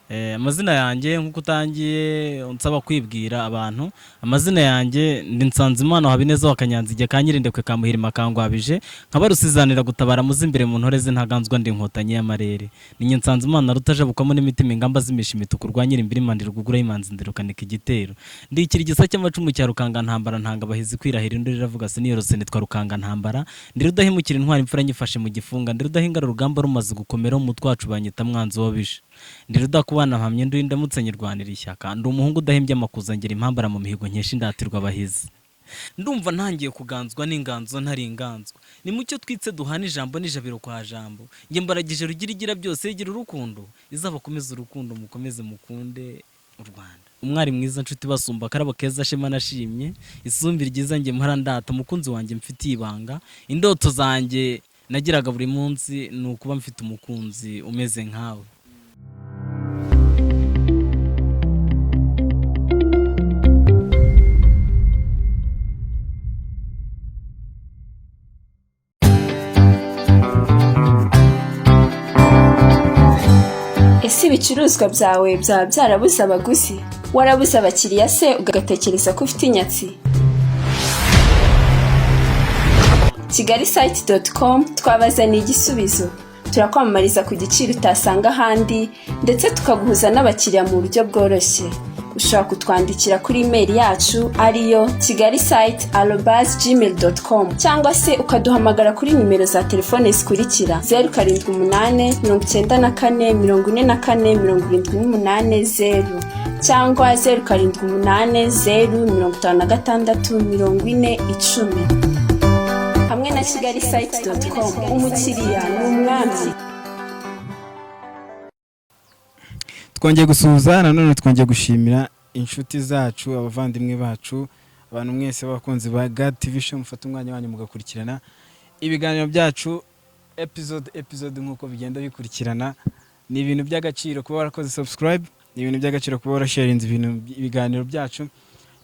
Amazina yanjye, nk'uko utangiye unsaba kwibwira abantu, amazina yanjye ndi Nsanzimana Habineza wa Kanyanzige ka Nyirindekwe ka Muhirima kangwabije, nkaba rusizanira gutabara muzi imbere mu ntore z'intaganzwa, ndi Inkotanyi y'amarere. Ni njye Nsanzimana rutajabukwamo n'imitima, ingamba zimisha imituku rwa Nyirimbirima, ndi rugugura y'imanzi, ndi rukanika igitero, ndi ikirigisa cy'amacumu cya Rukanga ntambara, ntanga abahizi kwirahira, indi riravuga siniyorose, nitwa Rukanga ntambara, ndi rudahemukira intwari imfura nyifashe mu gifunga, ndi rudahingara urugamba rumaze gukomera, umutwe wacu banyita mwanzi w'abishe, ndi rudakubana mpamye ndi indamutse nyirwanira ishyaka, ndi umuhungu udahembye amakuza, ngira impambara mu mihigo nkesha indatirwa abahizi. Ndumva ntangiye kuganzwa n'inganzo ntari inganzwa. Ni mucyo twitse duhana ijambo n'ijabiro kwa Jambo. Njye mbaragije Rugira igira byose, igira urukundo, izabakomeze urukundo, mukomeze mukunde u Rwanda. Umwari mwiza, nshuti basumba, akarabo keza, shema nashimye, isumbi ryiza, njye mpora ndata, umukunzi wanjye mfitiye ibanga. Indoto zanjye nagiraga buri munsi ni ukuba mfite umukunzi umeze nkawe. Ese ibicuruzwa byawe byaba byarabuze abaguzi? Warabuze abakiriya se, ugatekereza ko ufite inyatsi? Kigali site.com twabazaniye igisubizo. Turakwamamariza ku giciro utasanga ahandi, ndetse tukaguhuza n'abakiriya mu buryo bworoshye. Ushobora kutwandikira kuri imeri yacu ariyo kigali site@gmail.com, cyangwa se ukaduhamagara kuri nimero za telefone zikurikira: 07894478 0, cyangwa 0780564010. Hamwe na Kigali site.com, umukiriya ni umwami. Twongeye gusuhuza nanone, twongeye gushimira inshuti zacu, abavandimwe bacu, abantu mwese b'abakunzi ba God TV Show, mufata umwanya wanyu mugakurikirana ibiganiro byacu episode episode nk'uko bigenda bikurikirana. Ni ibintu by'agaciro kuba warakoze subscribe, ni ibintu by'agaciro kuba warasharinze ibintu ibiganiro byacu,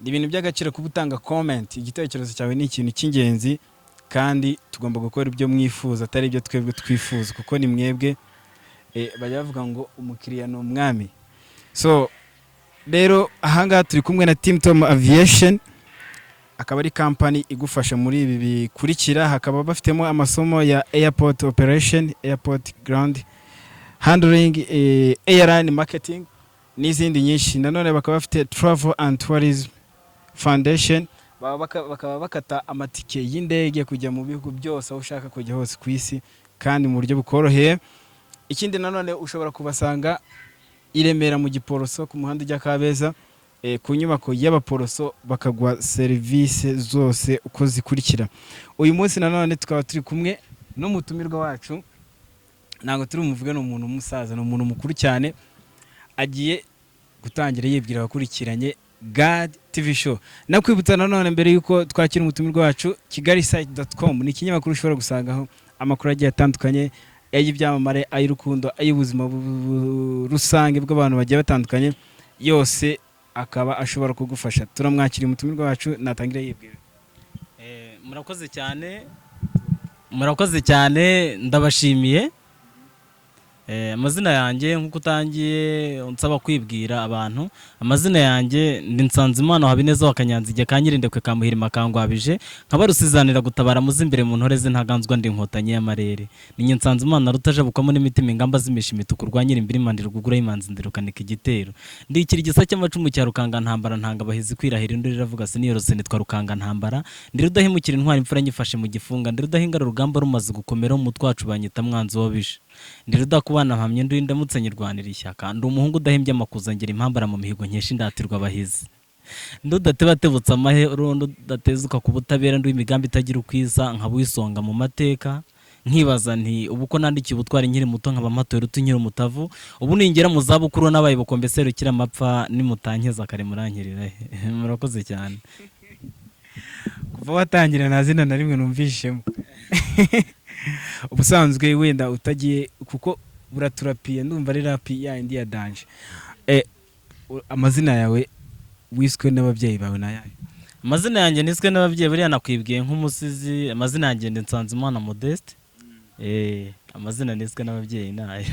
ni ibintu by'agaciro kuba utanga comment. Igitekerezo cyawe ni ikintu cy'ingenzi, kandi tugomba gukora ibyo mwifuza, atari ibyo twebwe twifuza, kuko ni mwebwe bajya bavuga ngo umukiriya ni umwami. So rero ahangaha turi kumwe na Team Tom Aviation, akaba ari company igufasha muri ibi bikurikira. Hakaba bafitemo amasomo ya airport operation, airport ground handling, airline marketing n'izindi nyinshi. Nanone bakaba bafite travel and tourism foundation, bakaba bakata amatike y'indege kujya mu bihugu byose, aho ushaka kujya hose ku isi, kandi mu buryo bukoroheye. Ikindi nanone, ushobora kubasanga i Remera mu Giporoso, ku muhanda ujya Kabeza, ku nyubako y'Abaporoso, bakaguha serivisi zose uko zikurikira. Uyu munsi nanone tukaba turi kumwe n'umutumirwa wacu. Ntabwo turi bumuvuge, ni umuntu w'umusaza, ni umuntu mukuru cyane. Agiye gutangira yibwira abakurikiranye God TV Show. Nakwibutsa nanone, mbere yuko twakira umutumirwa wacu, kigali site.com ni ikinyamakuru ushobora gusangaho amakuru agiye atandukanye, ay'ibyamamare, ay'urukundo, ay'ubuzima rusange bw'abantu bagiye batandukanye, yose akaba ashobora kugufasha. Turamwakira umutumirwa wacu, natangire yibwira. Murakoze cyane, murakoze cyane, ndabashimiye. Amazina yanjye, nk'uko utangiye unsaba kwibwira abantu, amazina yanjye ndi Nsanzimana Habineza wa Kanyanzige ka Nyirindekwe ka Muhirima kangwabije, nkaba rusizanira gutabara muzi imbere mu ntore z'intaganzwa, ndi Inkotanyi y'amarere. Ni njye Nsanzimana rutajabukwamo n'imitima, ingamba zimisha imituku rwa Nyirimbirima, ndi rugugura y'imanzi, ndi rukanika igitero, ndi ikirigisa cy'amacumu cya Rukanga ntambara, ntanga abahizi kwirahira, indi riravuga siniyorose, nitwa Rukanga ntambara, ndi rudahemukira intwari imfura nyifashe mu gifunga, ndi rudahingara urugamba rumaze gukomera, umutwe wacu banyita mwanzi w'abishe, ndi rudakubana mpamye ndi indamutse nyirwanira ishyaka, ndi umuhungu udahembye amakuza, ngira impambara mu mihigo nkesha indatirwa abahizi, ndi udatebatebutse amahero, ndi udatezuka ku butabera, ndi imigambi itagira ukwiza, nkaba uwisonga mu mateka. Nkibaza nti ubu ko nandikiye ubutwari nkiri muto, nkaba mpatoye uruti nkiri umutavu, ubu ningera mu zabukuru nabaye ubukombe serukira amapfa, nimutankeza kare murankirira he? Murakoze cyane. Kuva watangira nta zina na rimwe numvishemo. Ubusanzwe wenda utagiye, kuko buraturapiye, ndumva ari rap ya indi ya danger. Amazina yawe wiswe n'ababyeyi bawe ni ayahe? Amazina yanjye niswe n'ababyeyi, buriya nakwibwiye nk'umusizi, amazina yanjye ni Nsanzimana Modeste. Amazina niswe n'ababyeyi ni aya.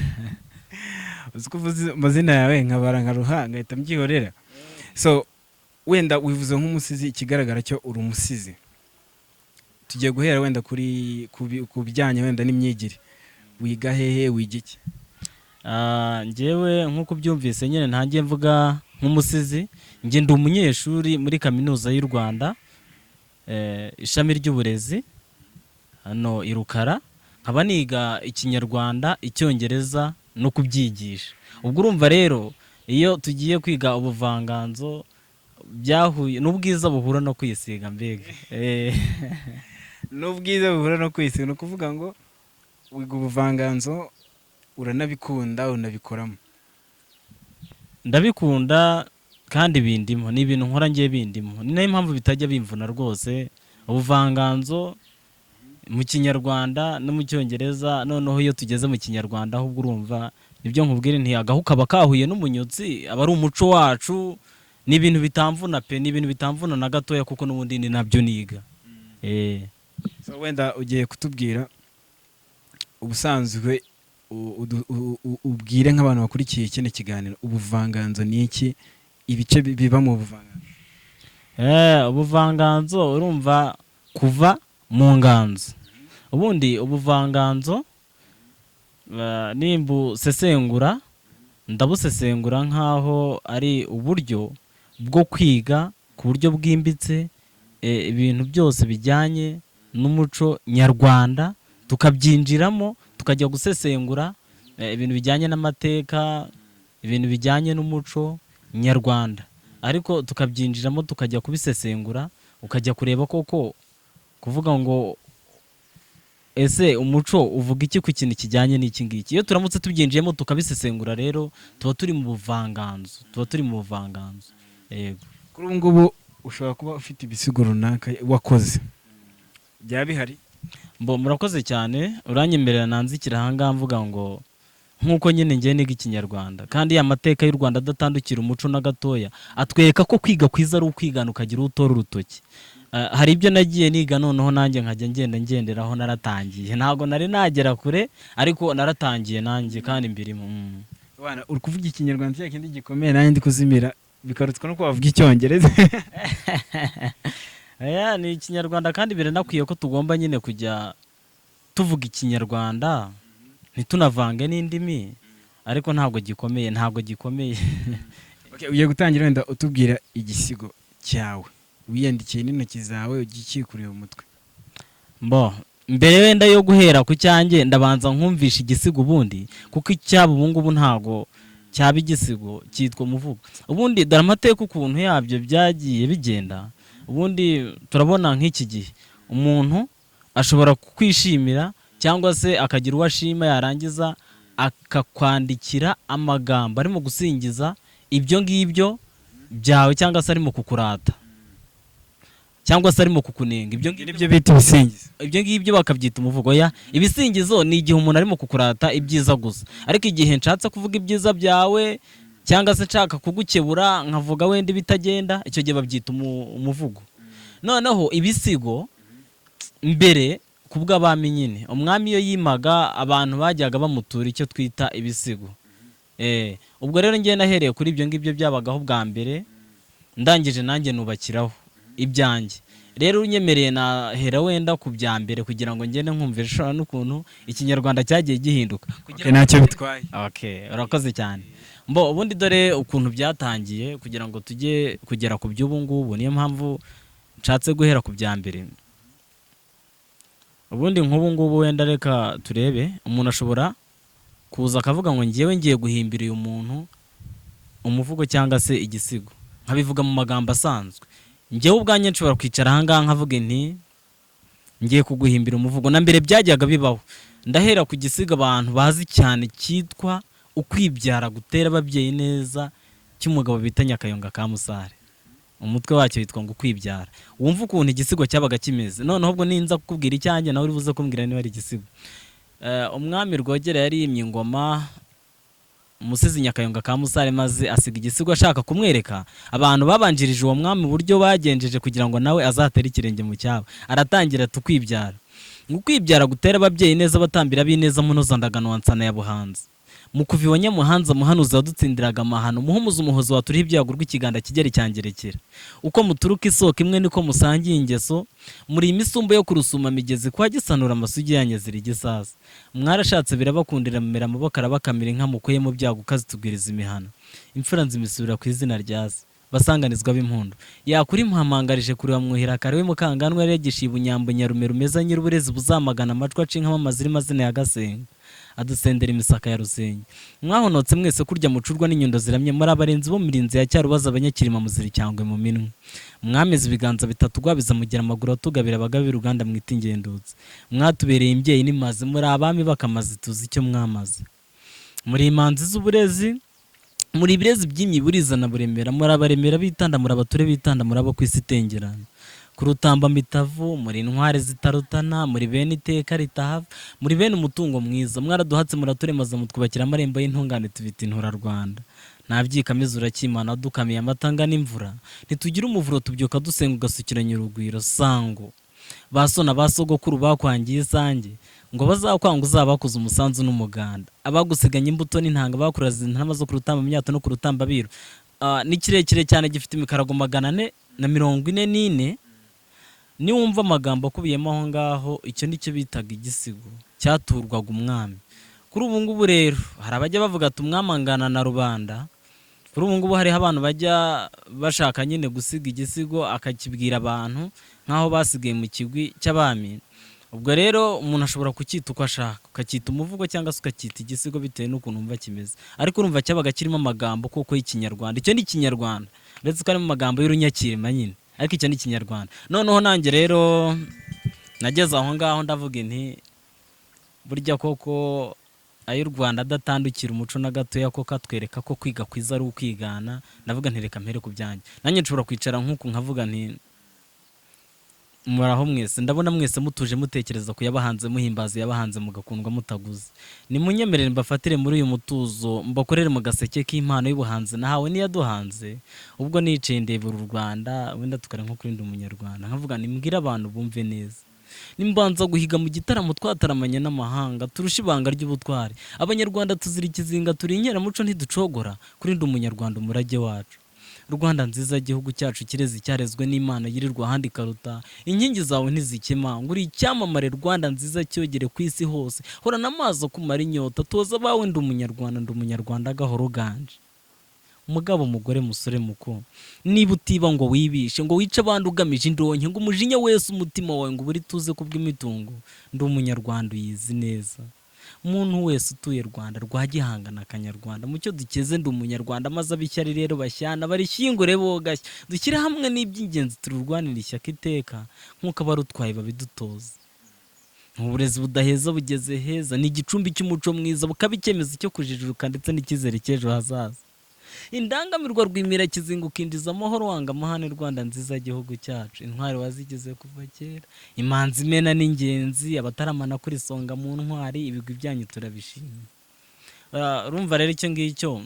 Uzi ko uvuze amazina yawe nkabara nkaruha, ngahita mbyihorera. So wenda wivuze nk'umusizi, ikigaragara cyo uri umusizi. Tugiye guhera wenda kuri ku bijyanye wenda n'imyigire. Wiga hehe? Wiga iki? Njyewe nk'uko ubyumvise nyine, ntangiye mvuga nk'umusizi, njye ndi umunyeshuri muri Kaminuza y'u Rwanda, ishami ry'uburezi hano i Rukara, nkaba niga Ikinyarwanda, Icyongereza no kubyigisha. Ubwo urumva rero, iyo tugiye kwiga ubuvanganzo, byahuye n'ubwiza buhura no kwisiga mbega. N'ubwiza buhura no kwisiga. Ni ukuvuga ngo wiga ubuvanganzo, uranabikunda, unabikoramo? Ndabikunda kandi bindimo, ni ibintu nkora ngiye bindimo, ni nayo mpamvu bitajya bimvuna rwose. Ubuvanganzo mu Kinyarwanda no mu Cyongereza, noneho iyo tugeze mu Kinyarwanda ahubwo urumva nibyo nkubwira nti agahu kaba kahuye n'umunyutsi, aba ari umuco wacu. Ni ibintu bitamvuna pe, ni ibintu bitamvuna na gatoya, kuko n'ubundi ni nabyo niga. So wenda ugiye kutubwira ubusanzwe, ubwire nk'abantu bakurikiye kino kiganiro, ubuvanganzo ni iki? Ibice biba mu buvanganzo? Ubuvanganzo urumva kuva mu nganzo. Ubundi ubuvanganzo, nimbusesengura, ndabusesengura nk'aho ari uburyo bwo kwiga ku buryo bwimbitse ibintu byose bijyanye n'umuco nyarwanda, tukabyinjiramo, tukajya gusesengura ibintu bijyanye n'amateka, ibintu bijyanye n'umuco nyarwanda, ariko tukabyinjiramo, tukajya kubisesengura, ukajya kureba koko, kuvuga ngo ese umuco uvuga iki ku kintu kijyanye n'iki ngiki. Iyo turamutse tubyinjiyemo tukabisesengura rero, tuba turi mu buvanganzo, tuba turi mu buvanganzo, yego. Kuri ubu ngubu ushobora kuba ufite ibisigo runaka wakoze, byaba bihari? Mbo murakoze cyane, uranyemerera nanzikira ahangaha mvuga ngo nk'uko nyine ngiye niga Ikinyarwanda, kandi ya mateka y'u Rwanda adatandukira umuco na gatoya, atwereka ko kwiga kwiza ari ukwigana ukagira uwo utora urutoki. Hari ibyo nagiye niga, noneho nanjye nkajya ngenda ngenderaho. Naratangiye, ntabwo nari nagera kure, ariko naratangiye nanjye kandi mbirimo. Bana, uri kuvuga Ikinyarwanda cya kindi gikomeye, nanjye ndi kuzimira, bikarutswa no kuba wavuga Icyongereza. Aya ni Ikinyarwanda, kandi biranakwiye ko tugomba nyine kujya tuvuga Ikinyarwanda, ntitunavange n'indimi, ariko ntabwo gikomeye, ntabwo gikomeye. Okay, ugiye gutangira wenda utubwira igisigo cyawe wiyandikiye n'intoki zawe, ugikikuriye umutwe. Mbo mbere wenda yo guhera ku cyanjye, ndabanza nkumvisha igisigo ubundi, kuko icyaba ubu ngubu ntabwo cyaba igisigo, cyitwa umuvugo. Ubundi dore amateka ukuntu yabyo byagiye bigenda. Ubundi turabona nk'iki gihe umuntu ashobora kukwishimira cyangwa se akagira uwo ashima, yarangiza akakwandikira amagambo arimo gusingiza ibyo ngibyo byawe, cyangwa se arimo kukurata, cyangwa se arimo kukunenga ibyo ngibyo. Nibyo bita ibisingizo? Ibyo ngibyo bakabyita umuvugo. Ya, ibisingizo ni igihe umuntu arimo kukurata ibyiza gusa, ariko igihe nshatse kuvuga ibyiza byawe cyangwa se nshaka kugukebura, nkavuga wenda ibitagenda, icyo gihe babyita umuvugo. Noneho ibisigo mbere ku bw'abami nyine, umwami iyo yimaga, abantu bajyaga bamutura icyo twita ibisigo. Ubwo rero ngiye nahereye kuri ibyo ngibyo byabagaho bwa mbere, ndangije nanjye nubakiraho ibyanjye. Rero unyemereye nahera wenda ku bya mbere kugira ngo ngende nkumva n'ukuntu Ikinyarwanda cyagiye gihinduka. Okay, ntacyo bitwaye. Okay, urakoze cyane. Mbo ubundi dore ukuntu byatangiye kugira ngo tujye kugera ku by'ubu ngubu, niyo mpamvu nshatse guhera ku bya mbere. Ubundi nk'ubu ngubu wenda reka turebe, umuntu ashobora kuza akavuga ngo ngewe ngiye guhimbira uyu muntu umuvugo cyangwa se igisigo, nkabivuga mu magambo asanzwe. Ngewe ubwanjye nshobora kwicara ahangaha nkavuga nti ngiye kuguhimbira umuvugo. Na mbere byajyaga bibaho. Ndahera ku gisigo abantu bazi cyane cyitwa "Ukwibyara gutera ababyeyi neza" cy'umugabo bita Nyakayonga ka Musare. Umutwe wacyo witwa ngo "Ukwibyara". Wumva ukuntu igisigo cyabaga kimeze. Noneho ubwo ninza kukubwira icyanjye, nawe uri buze kumbwira niba ari igisigo. Umwami Rwogera yari yimye ingoma umusizi Nyakayonga ka Musare, maze asiga igisigo ashaka kumwereka abantu babanjirije uwo mwami uburyo bagenjeje kugira ngo nawe azatere ikirenge mu cyabo. Aratangira ati: "Ukwibyara, ngo ukwibyara gutera ababyeyi neza, batambira b'ineza, munozandagano wa Nsana ya Buhanzi." Mukuvi wa Nyamuhanza, muhanuzi wadutsindiraga amahano, muhumuza umuhozi waturiho ibyago rw'ikiganda Kigeri cyangerekera. Uko muturuka isoko imwe niko musangiye ingeso, muri imisumba yo kurusuma migezi kwa Gisanura, amasugi yanyu azira igisasa. Mwarashatse birabakundira, mumera amaboko arabakamira, inka mukuye mu byago ukazitugwiriza imihana. Imfura nzimisubira ku izina rya se. Basanganizwa b'impundu yakuri mpamangarije kureba mwuhira kare we Mukanganwa yari yagishiye ubunyambo Nyarume rumeza nyir'uburezi buzamagana amajwi aca inka amazina mazina ya Gasenga adusendera imisaka ya Rusenge. Mwahonotse mwese kurya mucurwa n'inyundo ziramye, muri abarinzi bo mirinzi ya Cyarubaza, abanyakirima muzira icyangwe mu minwe. Mwameze ibiganza bitatu rwabiza, mugira amaguru atugabira, abagabe uruganda mwita ingendutse. Mwatubereye imbyeyi n'imazi, muri abami bakamazi tuzi icyo mwamaze. Muri imanzi z'uburezi, muri ibirezi by'imyi burizana buremera, muri abaremera bitanda, muri abature bitanda, muri abo ku isi itengerana ku rutamba mitavu. Muri intwari zitarutana, muri bene iteka ritahava, muri bene umutungo mwiza. Mwaraduhatse muraturemaza, mutwubakira amarembo y'intungane, tubita inturarwanda. Ntabyikamiza urakimana, dukamiye amata angana imvura, ntitugira umuvuro, tubyuka dusenga ugasukiranya urugwiro. Sango ba so na ba sogokuru bakwangiye isange ngo bazakwanga uzabakuza umusanzu n'umuganda, abagusiganye imbuto n'intanga bakuraze intama zo ku rutamba myato no ku rutamba biru. Ni kirekire cyane, gifite imikarago 444. Niwumva amagambo akubiyemo aho ngaho, icyo nicyo bitaga igisigo cyaturwaga umwami. Kuri ubu ngubu rero hari abajya bavuga ati umwami angana na rubanda. Kuri ubu ngubu hariho abantu bajya bashaka nyine gusiga igisigo akakibwira abantu nk'aho basigaye mu kigwi cy'abami. Ubwo rero umuntu ashobora kucyita uko ashaka, ukacyita umuvugo cyangwa se ukacyita igisigo bitewe n'ukuntu wumva kimeze, ariko urumva cyabaga kirimo amagambo koko y'ikinyarwanda. Icyo ni ikinyarwanda, uretse ko harimo amagambo y'urunyakirima nyine, ariko icyo ni ikinyarwanda. Noneho nanjye rero nageze aho ngaho ndavuga nti burya koko ay'u Rwanda adatandukira umuco na gatoya, ko katwereka ko kwiga kwiza ari ukwigana. Ndavuga nti reka mpere ku byanjye. Nanjye nshobora kwicara nk'uku nkavuga nti muraho mwese, ndabona mwese mutuje mutekereza ku yabahanze, muhimbaza yabahanze mugakundwa mutaguze. Nimunyemerere mbafatire muri uyu mutuzo, mbakorere mu gaseke k'impano y'ubuhanzi nahawe n'iyaduhanze. Ubwo nicaye ndebera u Rwanda, wenda tukara nko kuri ndi umunyarwanda, nkavuga nimbwire abantu bumve neza. Nimbanza guhiga mu gitaramo twataramanye n'amahanga, turusha ibanga ry'ubutwari. Abanyarwanda tuzira ikizinga, turi inkeramuco ntiducogora kuri ndi umunyarwanda umurage wacu. Rwanda nziza, igihugu cyacu kirezi cyarezwe n'Imana yirirwa ahandi karuta, inkingi zawe ntizikema ngo uri icyamamare. Rwanda nziza cyogere ku isi hose, horana amazi akumara inyota, toza abawe. Ndi umunyarwanda, ndi umunyarwanda gahoro ganje. Umugabo, umugore, musore muko, niba utiba ngo wibishe, ngo wice abandi ugamije indonke, ngo umujinya wese umutima wawe ngo uburi tuze kubw'imitungo, ndi umunyarwanda uyizi neza. Umuntu wese utuye Rwanda rwa Gihanga na Kanyarwanda, mucyo dukeze ndi umunyarwanda. Maze ab'ishyari rero bashyana barishyingure bogashya, dushyire hamwe n'iby'ingenzi, tururwanire ishyaka iteka nk'uko abarutwaye babidutoza. Uburezi budaheza bugeze heza, ni igicumbi cy'umuco mwiza, bukaba icyemezo cyo kujijuka ndetse n'icyizere cy'ejo hazaza. Indangamirwa rwimira kizinga ukinjiza amahoro wanga amahane. Rwanda nziza, gihugu cyacu, intwari wazigize kuva kera, imanzi imena n'ingenzi, abataramana kuri isonga mu ntwari, ibigwi byanyu turabishimye. Urumva rero icyo ngicyo,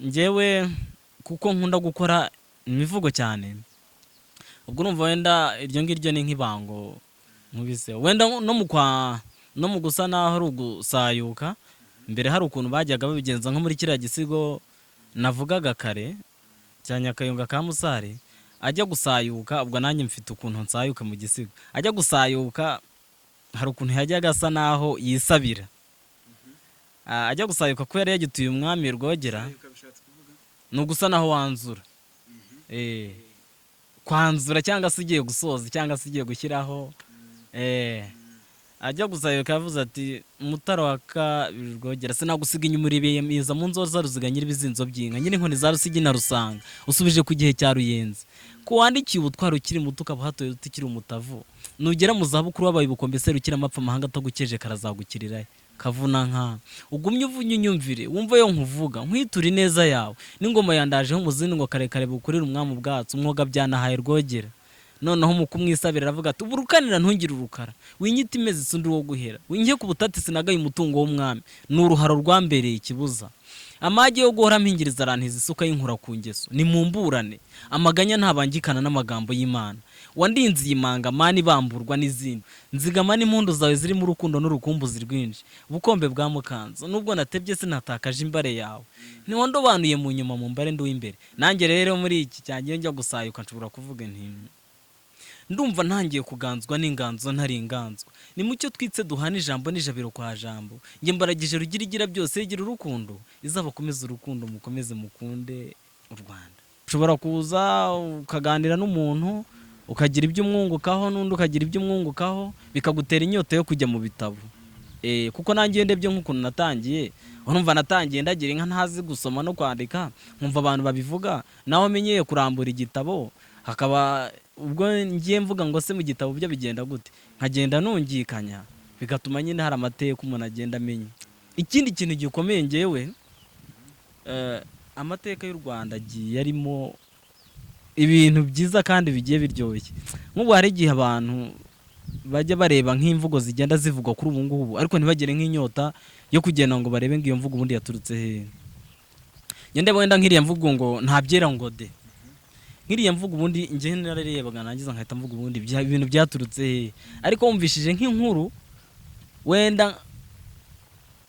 njyewe kuko nkunda gukora imivugo cyane, ubwo urumva wenda iryo ngiryo ni nk'ibango nkubise, wenda no mu kwa no mu gusa naho ari ugusayuka. Mbere hari ukuntu bajyaga babigenza, nko muri kiriya gisigo navugaga kare cya Nyakayonga ka Musare ajya gusayuka. Ubwo nanjye mfite ukuntu nsayuka mu gisigo. Ajya gusayuka hari ukuntu yajyaga asa naho yisabira. Ajya gusayuka ko yari yagituye umwami Rwogera, ni ugusa naho wanzura, kwanzura cyangwa se ugiye gusoza cyangwa se ugiye gushyiraho. Ajya gusayuka yavuze ati Mutara wa kabiri Rwogera, sinagusiga inyuma, uribemiza mu nzoza ruziga nyiribizinzo by'inka nyiri inkoni za Rusigi na Rusanga, usubije ku gihe cya Ruyenzi, ko wandikiye ubutwari ukiri muto, ukaba uhatoye utikiri umutavu, nugera mu zabukuru wabaye ubukombe serukira amapfa, amahanga atagukeje karazagukirirayo kavuna nka ugumye uvunye unyumvire, wumve yo nkuvuga nkwiture ineza yawe n'ingoma yandajeho umuzindi ngo karekare bukurire umwami ubwatsi umwuga byanahaye Rwogera. Noneho mu kumwisabira aravuga ati uburukanira ntungire urukara, winyita imezi isundi wo guhera, winke ku butati, sinagaye umutungo w'umwami, ni uruharo rwambereye ikibuza. Amage yo guhora mpingiriza arantiza isuka y'inkura ku ngeso, nimumburane amaganya ntabangikana n'amagambo y'Imana. Wandinze iyi manga mani bamburwa n'izindi, nzigama n'impundu zawe zirimo urukundo n'urukumbuzi rwinshi. Bukombe bwa Mukanzo, nubwo natebye sinatakaje imbare yawe, ntiwandobanuye mu nyuma mu mbare ndi uw'imbere. Nanjye rero muri iki cyanjye njya gusayuka nshobora kuvuga nti: "Ndumva ntangiye kuganzwa n'inganzo ntari inganzwa. Ni mucyo twitse duhana ijambo n'ijabiro kwa Jambo. Njye mbaragije Rugira igira byose, igira urukundo, izabakomeze urukundo, mukomeze mukunde u Rwanda." Ushobora kuza ukaganira n'umuntu ukagira ibyo umwungukaho, n'undi ukagira ibyo umwungukaho, bikagutera inyota yo kujya mu bitabo. Kuko nanjye iyo ndebye nk'ukuntu natangiye, urumva natangiye ndagira inka ntazi gusoma no kwandika, nkumva abantu babivuga, nawe amenyeye kurambura igitabo, hakaba ubwo ngiye mvuga ngo: "Se mu gitabo byo bigenda gute?" Nkagenda nungikanya, bigatuma nyine hari amateka umuntu agenda amenya. Ikindi kintu gikomeye ngewe, amateka y'u Rwanda agiye arimo ibintu byiza kandi bigiye biryoshye. Nk'ubu hari igihe abantu bajya bareba nk'imvugo zigenda zivugwa kuri ubu ngubu, ariko ntibagire nk'inyota yo kugenda ngo barebe ngo iyo mvugo ubundi yaturutse hehe. Ngende wenda nk'iriya mvugo ngo "ntabyera ngo de", nk'iriya mvugo ubundi njye nararebaga nangiza nkahita mvuga ubundi ibintu byaturutse hehe. Ariko wumvishije nk'inkuru wenda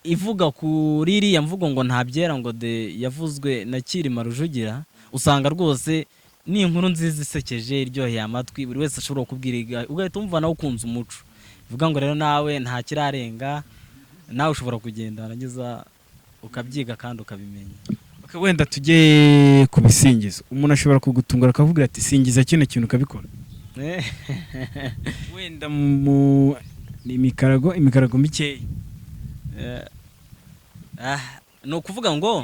ivuga kuri iriya mvugo ngo "ntabyera ngo de" yavuzwe na Cyilima Rujugira, usanga rwose ni inkuru nziza isekeje, iryoheye amatwi, buri wese ashobora kubwira, ugahita wumva nawe ukunze umuco. Bivuga ngo rero nawe nta kirarenga, nawe ushobora kugenda warangiza ukabyiga kandi ukabimenya. Okay, wenda tujye ku bisingizo. Umuntu ashobora kugutungura akavuga ati: "Singiza kino kintu", ukabikora. Wenda mu ni imikarago mikeya. Ni ukuvuga ngo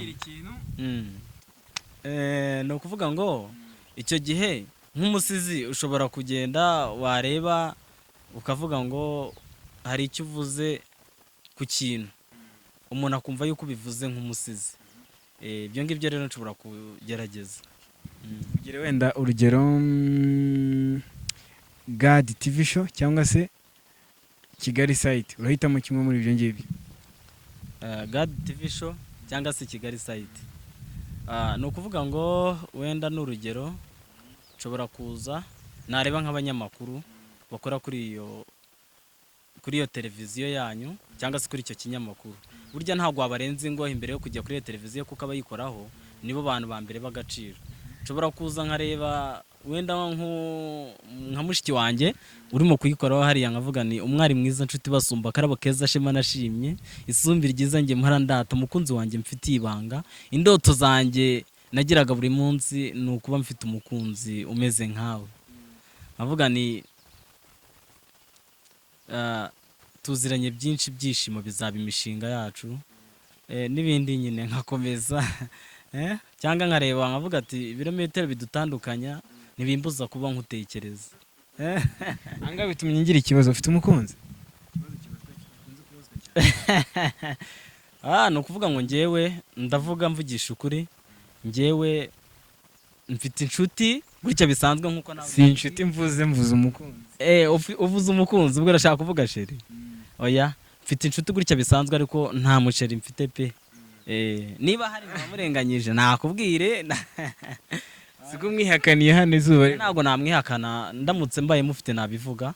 ni ukuvuga ngo icyo gihe nk'umusizi ushobora kugenda wareba ukavuga ngo hari icyo uvuze ku kintu, umuntu akumva yuko ubivuze nk'umusizi. Ibyo ngibyo rero nshobora kugerageza. Ugire wenda urugero, God TV Show cyangwa se Kigali Site, urahitamo kimwe muri ibyo ngibyo. God TV Show cyangwa se Kigali Site. Ni ukuvuga ngo wenda ni urugero, nshobora kuza nareba nk'abanyamakuru bakora kuri iyo televiziyo yanyu cyangwa se kuri icyo kinyamakuru. Burya ntabwo wabarenza ingohe imbere yo kujya kuri iyo televiziyo, kuko abayikoraho nibo bantu ba mbere b'agaciro. Nshobora kuza nkareba wenda nka mushiki wanjye urimo kuyikoraho hariya, nkavuga ni: "Umwari mwiza, nshuti basumba, akarabo keza, shema nashimye, isumbi ryiza, njye mpora ndata, umukunzi wanjye mfitiye ibanga, indoto zanjye nagiraga buri munsi ni ukuba mfite umukunzi umeze nkawe." Nkavuga ni: "Tuziranye byinshi, ibyishimo bizaba imishinga yacu", n'ibindi nyine nkakomeza. Cyangwa nkareba nkavuga ati: "Ibirometero bidutandukanya ntibimbuza kuba nkutekereza." Ahangaha bitumye ngira ikibazo: ufite umukunzi? Ni ukuvuga ngo njyewe ndavuga mvugisha ukuri, njyewe mfite inshuti gutya bisanzwe nkuko nawe. Si inshuti mvuze umukunzi. Uvuze umukunzi, ubwo urashaka kuvuga chéri? Oya, mfite inshuti gutya bisanzwe, ariko nta muchéri mfite pe. Niba hari murenganyije nakubwire. Siko umwihakaniye hano izuba Ntabwo namwihakana, ndamutse mbaye mufite nabivuga.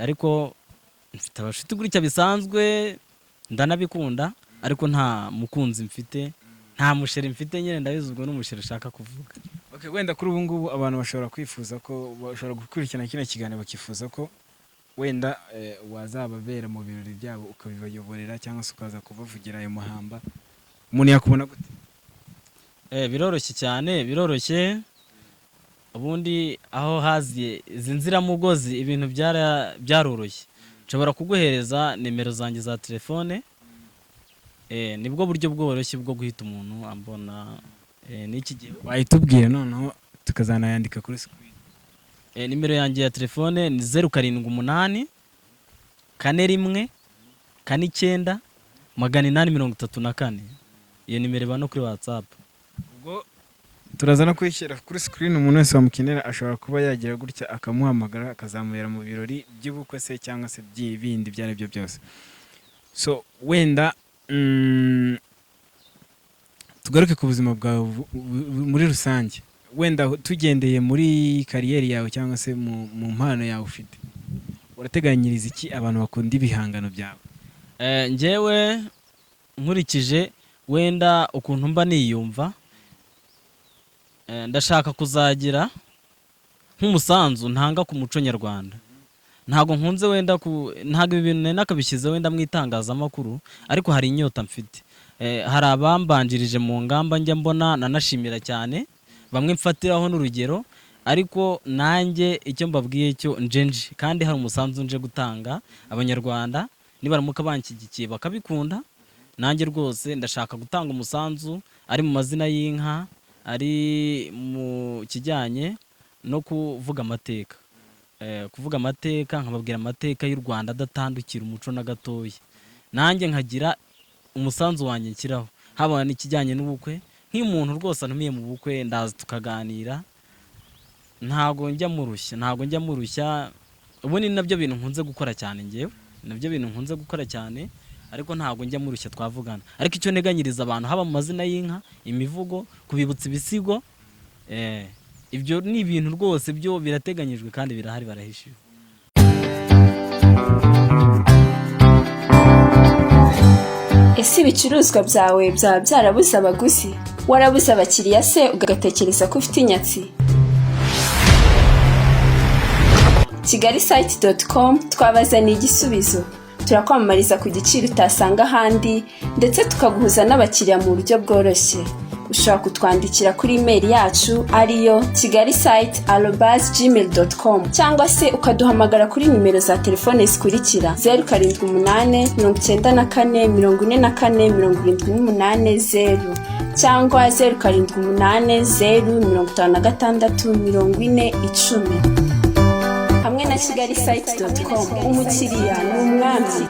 Ariko mfite abashuti gutya bisanzwe, ndanabikunda, ariko nta mukunzi mfite, nta muchéri mfite nyine. Ndabizi ubwo n'umuchéri ushaka kuvuga. Okay, wenda kuri ubu ngubu abantu bashobora kwifuza ko bashobora gukurikirana kino kiganiro, bakifuza ko wenda wazababera mu birori byabo, ukabibayoborera cyangwa se ukaza kubavugira ayo mahamba. Umuntu yakubona gute? Biroroshye cyane, biroroshye. Ubundi aho haziye izi nziramugozi ibintu byaroroshye. Nshobora kuguhereza nimero zanjye za telefone. Nibwo buryo bworoshye bwo guhita umuntu ambona n'iki gihe. Wahita noneho tukazanayandika kuri screen. Nimero yanjye ya telefone ni 0784149834. Iyo nimero iba no kuri WhatsApp. Ubwo turaza no kuyishyira kuri screen, umuntu wese wamukenera ashobora kuba yagira gutya akamuhamagara, akazamubera mu birori by'ubukwe se cyangwa se by'ibindi ibyo ari byo byose. So wenda Tugaruke ku buzima bwawe muri rusange, wenda tugendeye muri career yawe cyangwa se mu mpano yawe ufite, urateganyiriza iki abantu bakunda ibihangano byawe? Njyewe nkurikije wenda ukuntu mba niyumva, ndashaka kuzagira nk'umusanzu ntanga ku muco nyarwanda. Ntabwo nkunze wenda ku ntabwo ibi bintu nari nakabishyize wenda mu itangazamakuru, ariko hari inyota mfite. Hari abambanjirije mu ngamba njya mbona nanashimira cyane, bamwe mfatiraho n'urugero, ariko nanjye icyo mbabwiye cyo nje nje kandi hari umusanzu nje gutanga. Abanyarwanda nibaramuka banshyigikiye bakabikunda, nanjye rwose ndashaka gutanga umusanzu, ari mu mazina y'inka, ari mu kijyanye no kuvuga amateka, kuvuga amateka, nkababwira amateka y'u Rwanda adatandukira umuco na gatoya, nanjye nkagira umusanzu wanjye nshyiraho, haba n'ikijyanye n'ubukwe. Nk'iyo umuntu rwose antumiye mu bukwe, ndaza tukaganira, ntabwo njya murushya, ntabwo njya murushya. Ubu ni nabyo bintu nkunze gukora cyane njyewe, nabyo bintu nkunze gukora cyane, ariko ntabwo njya murushya, twavugana. Ariko icyo nteganyiriza abantu, haba mu mazina y'inka, imivugo, kubibutsa ibisigo, ibyo ni ibintu rwose byo birateganyijwe kandi birahari, barahishiwe. Ese ibicuruzwa byawe byaba byarabuze abaguzi? Warabuze abakiriya se ugatekereza ko ufite inyatsi? Kigali site.com twabazaniye igisubizo. Turakwamamariza ku giciro utasanga ahandi, ndetse tukaguhuza n'abakiriya mu buryo bworoshye. Ushobora kutwandikira kuri email yacu ariyo kigali site@gmail.com, cyangwa se ukaduhamagara kuri nimero za telefone zikurikira: 07894478 0, cyangwa 0780564010. Hamwe na Kigali site.com, umukiriya ni umwami.